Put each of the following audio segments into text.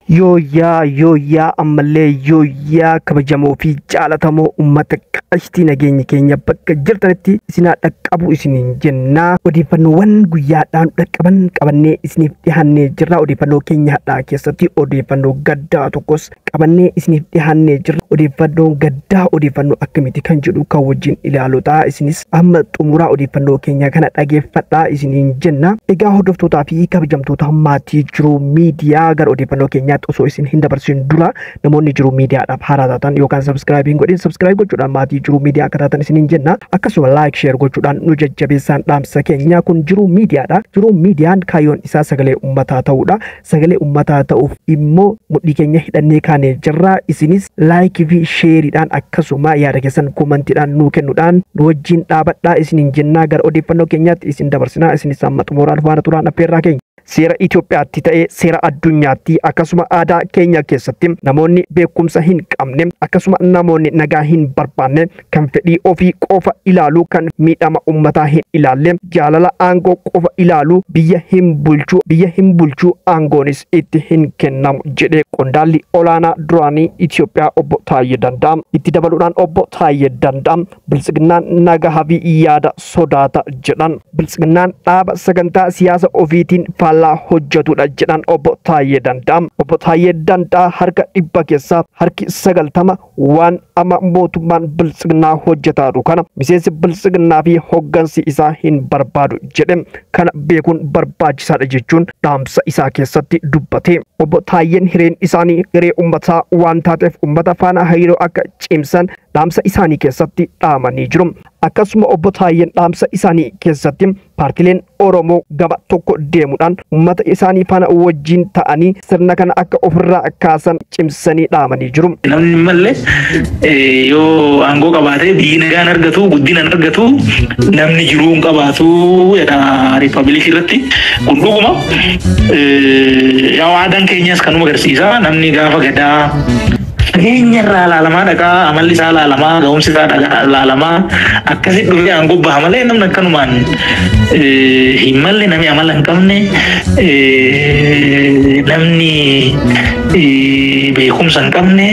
Yooyyaa yooyyaa ammallee yooyyaa kabajamoo fi jaalatamoo uummata qashtii, nageenya keenya bakka jirtanitti isinaa dhaqqabu isiniin jennaa. Odeeffannoowwan guyyaadhaan dhaqqaban qabannee isiniif dhiyaannee jirra. Odeeffannoo keenya hadhaa keessatti odeeffannoo gaddaa tokkos qabannee isiniif dhiyaannee jirra. Odeeffannoo gaddaa odeeffannoo akkamiiti kan jedhu kan wajjin ilaaluudha. Isinis amma xumuraa odeeffannoo keenya kana dhageeffadhaa isiniin jenna. Egaa hordoftootaa fi kabajamtoota maatii Jiruu Miidiyaa, gara odeeffannoo keenyaatti osoo isin hin dabarsin dura, namoonni Jiruu Miidiyaadhaaf haaraa taatan yookaan subscribe hin godhin, subscribe gochuudhaan maatii Jiruu Miidiyaa akka taatan isiniin jenna. Akkasuma like, share gochuudhaan nu jajjabeessaan dhaamsa keenya. Kun Jiruu Miidiyaadha. Jiruu Miidiyaan kaayyoon isaa sagalee uummataa ta'uudha. Sagalee uummataa ta'uuf immoo mudhii keenya hidhannee kaanee jirra. Isinis like fi shareiidhaan, akkasuma yaada keessan commentiidhaan nuu kennuudhaan nu wajjin dhaabadhaa isiniin jennaa. Gara odeeffannoo keenyaatti isin dabarsinaa. Isinis amma xumuraan faana turaan affeerraa keenya. Seera Itoophiyaatti ta'ee seera addunyaatti, akkasuma aadaa keenya keessatti, namoonni beekumsa hin qabne, akkasuma namoonni nagaa hin barbaanne, kan fedhii ofii qofa ilaalu, kan miidhama uummataa hin ilaalle, jaalala aangoo qofa ilaalu biyya hin bulchu, biyya hin bulchu, aangoonis itti hin kennamu jedhee qondaalli olaanaa duraanii Itoophiyaa obbo Taayyee Danda'am. Itti dabaluudhaan obbo Taayyee Danda'am Biltsiginnaan nagaa fi yaada sodaata jedhan. Biltsiginnaan dhaaba sagantaa siyaasa ofiitiin faallaa hojjetudha jedhan obbo Taayyee Danda'am. Obbo Taayyee Danda'a harka 100 keessaa harki 90 waan amma mootummaan Biltsiginnaa hojjetaa jiru kana miseensi Biltsiginnaa fi hoggansi isaa hin barbaadu jedhe. Kana beekuun barbaachisaadha jechuun dhaamsa isaa keessatti dubbate. Obbo Taayyeen hireen isaanii hiree uummataa waan taateef uummata faana hariiroo akka cimsan dhaamsa isaanii keessatti dhaamanii jiru. Akkasuma obbo Taayyeen dhaamsa isaanii keessatti paartileen Oromoo gama tokko deemuudhaan uummata isaanii faana wajjin ta'anii sirna kana akka ofirraa kaasan cimsanii dhaamanii jiru. Namni mallee yoo aangoo qabaate biyyi nagaan argatu, guddina argatu, namni jiruu hin qabaatu jedha riippaabilikii irratti. Kun dhuguma. Yaa aadaan keenyas kanuma agarsiisa. Namni gaafa gadaa fageenya irraa ilaalamaa dhaqaa, amalli isaa ilaalamaa, ga'umsi isaa ilaalamaa, akkasitti dhufee aangoo baha malee, namni akkanumaan hin malle, namni amala hin qabne, namni beekumsa hin qabne,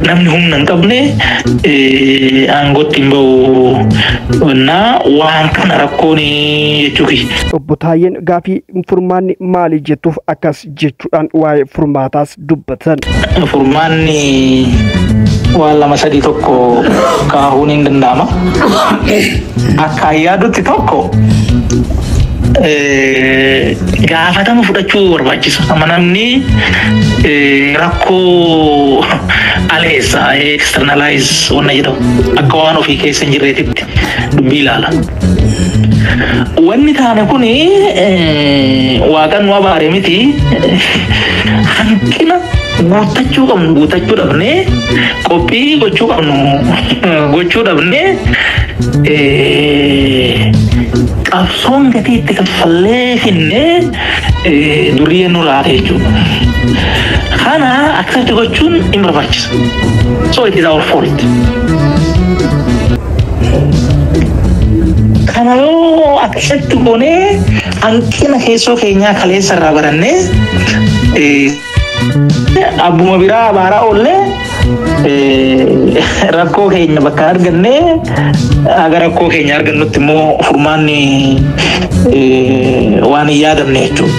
namni humna hin qabne aangootti hin bahu. Naa waan kana rakkoon jechuu kiyya. Obbo Taayyeen gaafii furmaanni maali jettuuf akkas jechuudhaan waa'ee furmaataas dubbatan. Furmaanni waan lama sadii tokko kaahuun hin danda'ama. Akka yaadutti tokko gaafatama fudhachuu barbaachisa. Amma namni rakkoo aleessa externalize wanna jedhamu akka waan ofii keessa hin jirreetitti dubbii ilaala. Wanni taane kuni waaqan nu abaare miti, hanqina guuttachuu qabnu guuttachuu dhabnee, qophii gochuu qabnu gochuu dhabnee, qabsoon gatii itti kaffallee finnee duriyyee nu laate jechuudha. Kana akkasitti gochuun hin barbaachisa. So it is our fault. Kana yoo akkasitti goonee hanqina keessoo keenyaa kaleessa irraa barannee abbuma biraa abaaraa oollee rakkoo keenya bakka argannee, haga rakkoo keenya argannutti immoo furmaanni waan hin yaadamne jechuudha.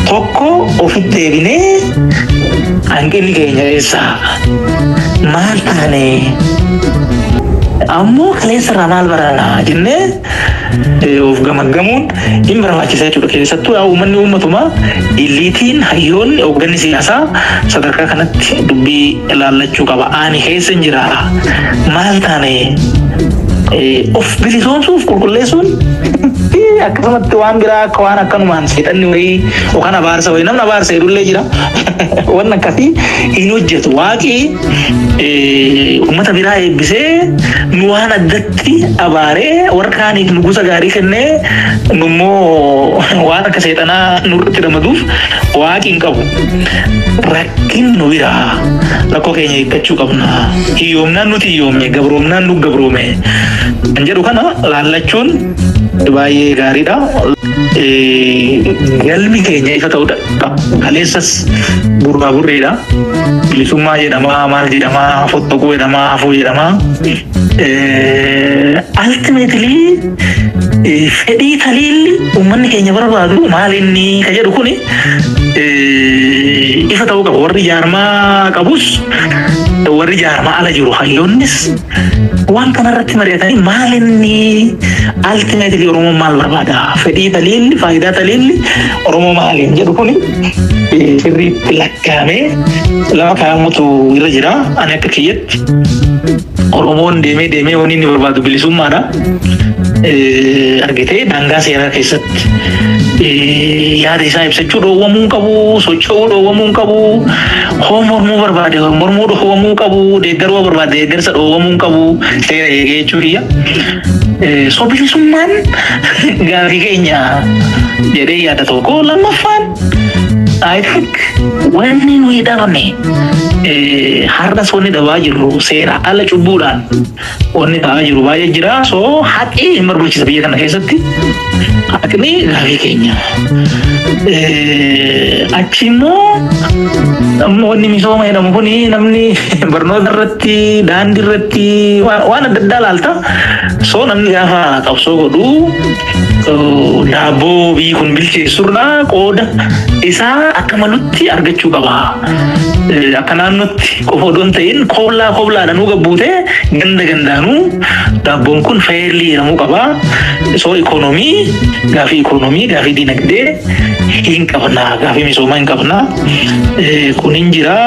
Tokko ofitti deebinee hanqinni keenya eessa, maal taane, ammoo kaleessa irraa maal baranna jennee of gamaggamuun hin barbaachisa jechuudha. Keessattuu yaa uummanni uummatuma illiitiin, hayyoonni, hoogganni siyaasaa sadarkaa kanatti dubbii ilaallachuu qaba. Ani keessa hin jira, maal taane, of bilisoomsuuf qulqulleessuun akkasumatti waan biraa akka waan akkanumaan seexanni wayii yookaan abaarsa wayii, namni abaarsa hedullee jira. Waan akkasii hin hojjetu. Waaqi uummata biraa eebbisee nu waan addatti abaaree warra kaaniif nugusa gaarii kennee nummoo waan akka seexanaa nurratti ramaduuf waaqi hin qabu. Rakkin nu biraa, rakkoo keenya hiikkachuu qabna. Hiyyoomnaan nuti hiyyoomne, gabroomnaan nu gabroome. Kan jedhu kana laallachuun baay'ee gaariidha. Galmi keenya ifa ta'uu qaba. Kaleessas burraa burreedha. Bilisummaa jedhamaa, maal jedhamaa, fottokuu jedhamaa, hafuu jedhamaa. Ultimately, fedhii taliilli uummanni keenya barbaadu maal inni ka jedhu kuni ifa ta'uu qaba. Warri jaarmaa qabus, warri jaarmaa ala jiru hayyoonnis waan kanarratti mari'atanii, maal inni ultimately Oromoon maal barbaada? Fedhii taliilli, faayidaa taliilli Oromoo maaliin jedhu kuni sirriitti lakkaa'amee lafa kaa'amutu irra jira. Ani akka kiyyatti Oromoon deemee deemee wanni inni barbaadu bilisummaadha. Argitee, daangaa seeraa keessatti yaada isaa ibsachuu dhoowwamuu hin qabu, socho'uu dhoowwamuu hin qabu, hoo mormuu barbaade mormuu dhoowwamuu hin qabu, deeggaruu barbaade deeggarsa dhoowwamuu hin qabu, seera eegee jechuu kiyya. So bilisummaan gaafii keenya jedhee yaada tokko. Lammaffaan, I think wanni nuyi dhabne, har'as wanni dhabaa jirru, seera ala cubbuudhaan wanni ta'aa jiru baay'ee jira. So haqi hin barbaachisa biyya kana keessatti. Haqni gaafii keenya. Achi immoo wanni misooma jedhamu kuni, namni barnoota irratti, daandii irratti, waan adda addaa laalta. So namni gaafa qabsoo godhu daabboo biyyi kun bilcheessurraa qooda isaa akka malutti argachuu qaba. Akka naannootti qofa odoo hin ta'in, kooblaa kooblaadhaanuu gabbuutee ganda gandaanuu daabboon kun fairly jedhamuu qaba. So ikoonoomii, gaafii ikoonoomii, gaafii dinagdee hin qabna, gaafii misoomaa hin qabna. Kun hin jira.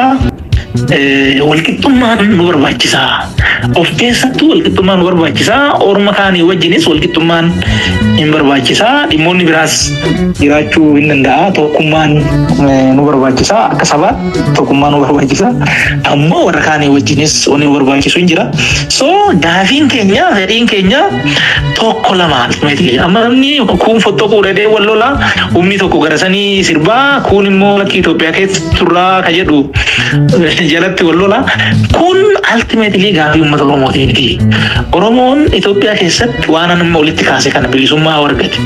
Walqixxummaan nu barbaachisa. Of keessattuu walqixxummaan nu barbaachisa. Orma kaanii wajjinis walqixxummaan hin barbaachisa. Dhimmoonni biraas jiraachuu hin danda'a. Tokkummaan nu barbaachisa. Akka sabaatti tokkummaan nu barbaachisa. Ammoo warra kaanii wajjinis wanni nu barbaachisu hin jira. So gaafiin keenya, fedhiin keenya tokko lama. Amma namni kun fottokuu dhadhee wal lola, humni tokko gara sanii sirbaa, kun immoo lakkii Itoophiyaa keessa turraa ka jedhu jalatti wal lola. Kun ultimately gaafii uummata Oromooti miti. Oromoon Itoophiyaa keessatti waan amma walitti kaase kana, bilisummaa argate,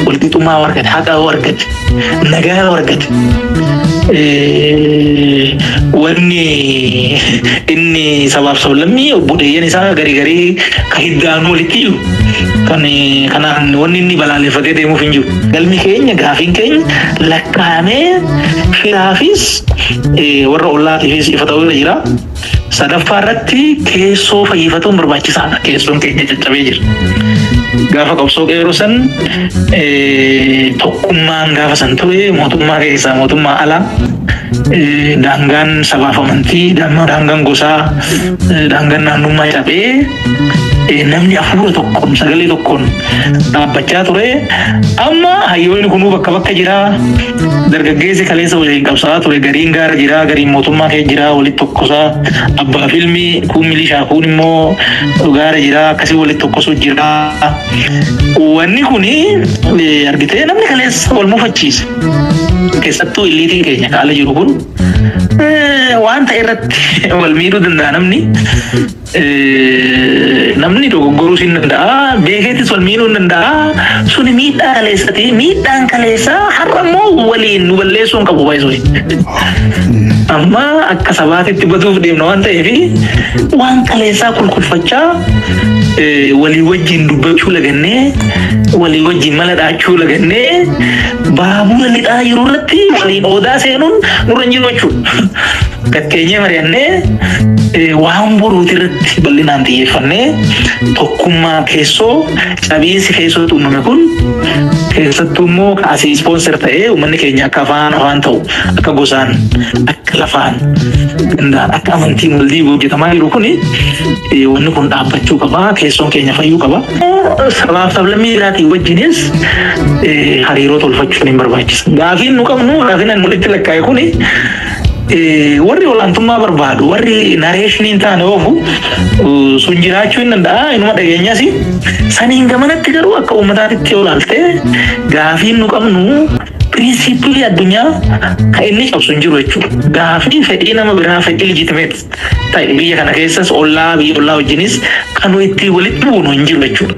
walqixxummaa argate, haqa argate, nagaa argate. Wanni inni sabaaf sablammii obboleeyyan isaa garii garii ka hiddaanuu walitti jiru. Kan kanaan wanni inni balaaleffatee deemuuf hin jiru. Galmi keenya, gaafiin keenya lakkaa'amee firaafis warra ollaatiifis ifa ta'uu irra jira. Sadaffaa irratti keessoo fayyifatuun barbaachisaadha. Keessoon keenya caccabee jira. Gaafa qabsoo qeerroo san tokkummaan gaafa san ture, mootummaa keessaa, mootummaa alaa, daangaan sabaaf amantii, daangaan gosaa, daangaan naannummaa cabee namni hafuura tokkoon, sagalee tokkoon dhaabbachaa ture. Amma hayyoonni kunuu bakka bakka jira. Dargaggeessi kaleessa waliin qabsaa'aa ture gariin gaara jira, gariin mootummaa keessa jira, walitti tokkosaa abbaa filmi kun milishaa, kun immoo gaara jira, akkasii walitti tokkosuu jira. Wanni kuni argitee, namni kaleessa wal mufachiise. Keessattuu illiitiin keenya kaala jiru kun waan ta'e irratti wal miidhuu danda'a namni. Namni dogoggoruus hin danda'a, beekeettis wal miidhuu hin danda'a. Suni miidhaa kaleessati. Miidhaan kaleessaa har'a immoo waliin nu balleessuu hin qabu baay'isuu. Amma akka sabaatitti baduuf deemna waan ta'eef, waan kaleessaa kulkulfachaa walii wajjin dubbachuu lagannee, walii wajjin mala dhaachuu lagannee, baabura lixaa jiru irratti waliin odaa seenuun nurra hin jiru jechuudha. Gatteenyee mari'annee, waan boruuti irratti bal'inaan xiyyeeffannee, tokkummaa keessoo, cabiinsi keessootti uumame kun, keessattuu immoo asii sponsor ta'ee uummanni keenya akka afaan afaan ta'u, akka gosaan, akka lafaan, gandaan, akka amantiin wal diigu hojjetamaa jiru kuni, wanni kun dhaabbachuu qaba, keessoon keenya fayyuu qaba. Sabaaf sablammii biraatiin wajjinis hariiroo tolfachuun hin barbaachisa. Gaafiin nu qabnu, gaafiin ani walitti lakkaa'e kuni, warri olaantummaa barbaadu, warri narration hin taane oofu sun jiraachuu hin danda'a, inuma dhageenyas. Saniin gamanatti garuu akka uummataatti yoo ilaalte, gaafiin nu qabnu principle addunyaa kan inni cabsu hin jiru jechuudha. Gaafii fedhii nama biraa, fedhii legitimate ta'e, biyya kana keessas ollaa, biyya ollaa wajjinis kan itti walitti buunu hin jiru jechuudha.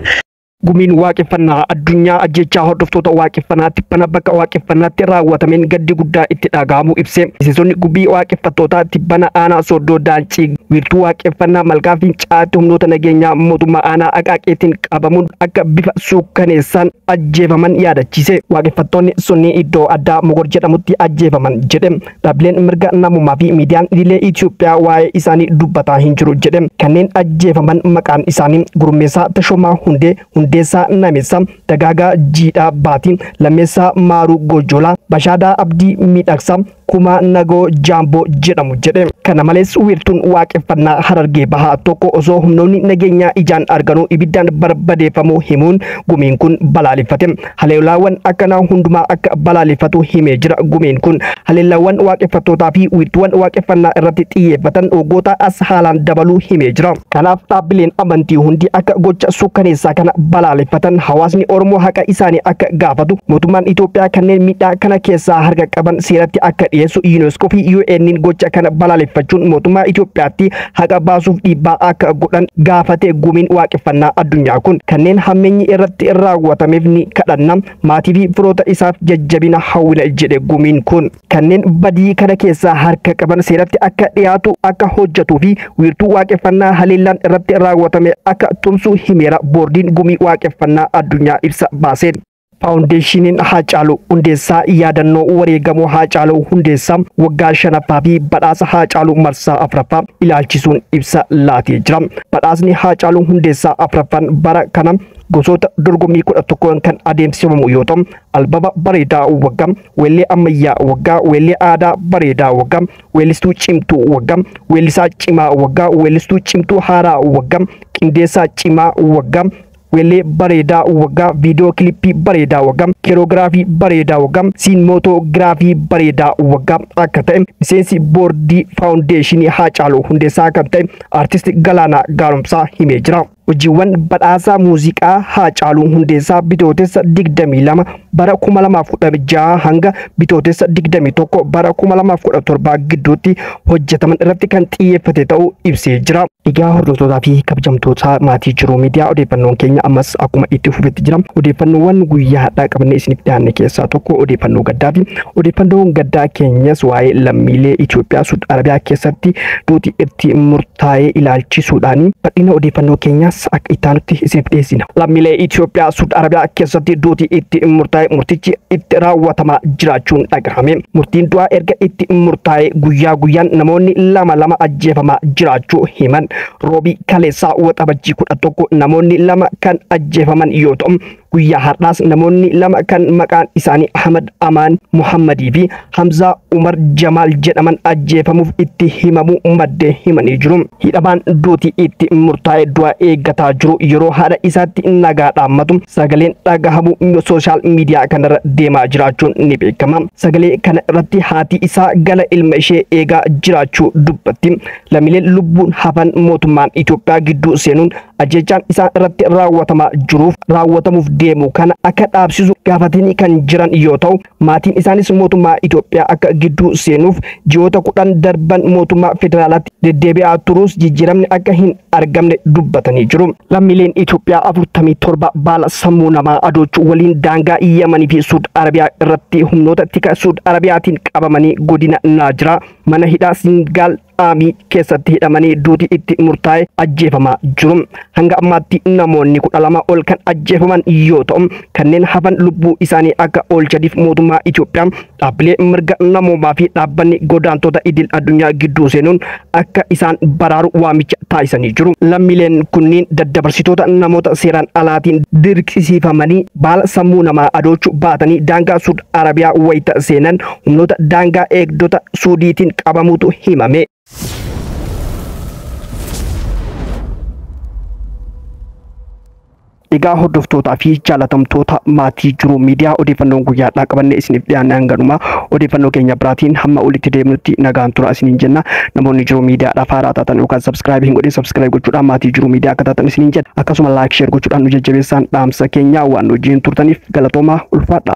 Gumiin waaqeffannaa addunyaa ajjechaa hordoftoota waaqeffannaa tibbana bakka waaqeffannaatti raawwatameen gaddi guddaa itti dhaga'amu ibse. Miseensonni gumii waaqeffattootaa tibbana aanaa Sooddoo Daancii wiirtuu waaqeffannaa Malkaa Fincaa'aatti humnoota nageenyaa mootummaa aanaa Aqaaqeetiin qabamuun akka bifa suukkaneessaan ajjeefaman yaadachiise. Waaqeffattoonni sunni iddoo addaa Mogor jedhamutti ajjeefaman jedhe. Dhaabbileen mirga namummaa fi miidiyaan idilee Itoophiyaa waa'ee isaanii dubbataa hin jiru jedhe. Kanneen ajjeefaman maqaan isaanii Gurmeessaa Tashoomaa Hundee, Hundeessaa Nameessaa, Dagaagaa Jiidhaa Baatii, Lammeessaa Maaruu Gojolaa, Bashaadaa Abdii Miidhagsaa, Kumaa Nagoo Jaamboo jedhamu jedhe. Kana malees wiirtuun waaqeffannaa Harargee Bahaa tokko osoo humnoonni nageenyaa ijaan arganuu ibiddaan barbadeeffamuu himuun gumiin kun balaaleffate. Haleellaawwan akkanaa hundumaa akka balaaleffatu himee jira gumiin kun. Haleellaawwan waaqeffattootaa fi wiirtuuwwan waaqeffannaa irratti xiyyeeffatan waggoota as haalaan dabaluu himee jira. Kanaaf dhaabbileen amantii hundi akka gocha suukkaneessaa kana balaaleffatan, hawaasni Oromoo haqa isaanii akka gaafatu, mootummaan Itoophiyaa kanneen miidhaa kana keessaa harka qaban seeratti akka dhiyeessu, UNESCO fi UN gocha kana balaaleffachuun mootummaa Itoophiyaatti haqa baasuuf dhiibbaa akka godhan gaafate gumiin waaqeffannaa addunyaa kun. Kanneen hammeenyi irratti raawwatameef ni kadhanna, maatii fi firoota isaaf jajjabina hawwina jedhe gumiin kun. Kanneen badii kana keessaa harka qaban seeratti akka dhiyaatu akka hojjetuu fi wiirtuu waaqeffannaa haleellaan irratti raawwatame akka tumsu himeera boordiin gumii waaqeffannaa addunyaa ibsa baaseen. Faawundeeshiniin Haacaaluu Hundeessaa yaadannoo wareegamuu Haacaaluu Hundeessaa waggaa 5ffaa fi badhaasa Haacaaluu marsaa 4ffaa ilaalchisuun ibsa laatee jira. Badhaasni Haacaaluu Hundeessaa 4ffaan bara kana gosoota dorgommii 11 kan adeemsifamu yoo ta'u, albama bareedaa waggaa, weellee ammayyaa waggaa, weellee aadaa bareedaa waggaa, weellistuu cimtuu waggaa, weellisaa cimaa waggaa, weellistuu cimtuu haaraa waggaa, qindeessaa cimaa waggaa, weellee bareedaa waggaa, viidiyoo kilippii bareedaa waggaa, keeroogiraafii bareedaa waggaa, siinimaatoogiraafii bareedaa waggaa akka ta'e miseensi boordii faawundeeshinii Haacaaluu Hundeessaa kan ta'e aartist Galaanaa Gaaromsaa himee jira. Hojiiwwan badhaasaa muuziqaa Haacaaluu Hundeessaa bitootessa 22 bara 2016 hanga bitootessa 21 bara 2017 gidduutti hojjetaman irratti kan xiyyeeffate ta'uu ibsee jira. Egaa hordoftootaa fi kabajamtoota maatii Jiruu Miidiyaa, odeeffannoon keenya ammas akkuma itti fufetti jira. Odeeffannoowwan guyyaa har'aa qabannee isiniif dhiyaanne keessaa tokko odeeffannoo gaddaati. Odeeffannoon gaddaa keenyas waa'ee lammiilee Itoophiyaa Suud Arabiyaa keessatti duuti itti murtaa'ee ilaalchisuudhaan bal'ina odeeffannoo keenyas akka itti isiniif dhiyeessina. Lammiilee Itoophiyaa Suud Arabiyaa keessatti duuti itti murtaa'e murtichi itti raawwatamaa jiraachuun dhagahame. Murtiin du'aa erga itti murtaa'e guyyaa guyyaan namoonni lama lama ajjeefamaa jiraachuu himan. Roobii kaleessaa waxabajjii 11 namoonni 2 kan ajjeefaman yoo ta'u, guyyaa har'aas namoonni 2 kan maqaan isaanii Ahmad Amaan Muhammadii fi Hamzaa Umar Jamaal jedhaman ajjeefamuuf itti himamu maddee himanii jiru. Hidhamaan duuti itti murtaa'e du'a eeggataa jiru yeroo haadha isaatti nagaa dhaammatu sagaleen dhagahamu sooshaal miidiyaa kanarra deemaa jiraachuun ni beekama. Sagalee kana irratti haati isaa gala ilma ishee eegaa jiraachuu dubbatti. Lammiileen lubbuun hafan mootummaan Itoophiyaa gidduu seenuun ajjechaan isaan irratti raawwatamaa jiruuf raawwatamuuf deemu kana akka dhaabsisu gaafatanii kan jiran yoo ta'u, maatiin isaanis mootummaa Itoophiyaa akka gidduu seenuuf ji'oota 10 darban mootummaa federaalaatti deddeebi'aa turuus jijjiiramni akka hin argamne dubbatanii jiru. Lammiileen Itoophiyaa 47 baala sammuu namaa adoochuu waliin daangaa Yamanii fi Suud Arabiyaa irratti humnoota tika Suud Arabiyaatiin qabamanii godina Naajiraa mana hidhaa Singaal Aamii keessatti hidhamanii duuti itti murtaa'e ajjeefamaa jiru. Hanga ammaatti namoonni 12 ol kan ajjeefaman yoo ta'u, kanneen hafan lubbuu isaanii akka oolchaniif mootummaa Itoophiyaa, dhaabbilee mirga namoomaa fi dhaabbanni godaantota idil addunyaa gidduu seenuun akka isaan baraaru waamicha taasisanii jiru. Lammiileen kunniin daddabarsitoota namoota seeraan alaatiin dirqisiifamanii baala sammuu namaa adoochuu baatanii daangaa Suud Arabiyaa wayita seenan humnoota daangaa eegdota Suudiitiin qabamuutu himame. Egaa hordoftootaa fi jaalatamtoota maatii Jiruu Miidiyaa, odeeffannoon guyyaadhaa qabanne isiniif dhiyaanne hanganuma. Odeeffannoo keenya biraatiin hamma olitti deemnutti nagaan tura isiniin jenna. Namoonni Jiruu Miidiyaadhaaf haaraa taatan yookaan subscribe hin godhin subscribe gochuudhaan maatii Jiruu Miidiyaa akka taatan isiniin jenna. Akkasuma like, share gochuudhaan nu jajjabeessaan dhaamsa keenya. Waan nu wajjin turtaniif galatoomaa, ulfaadha.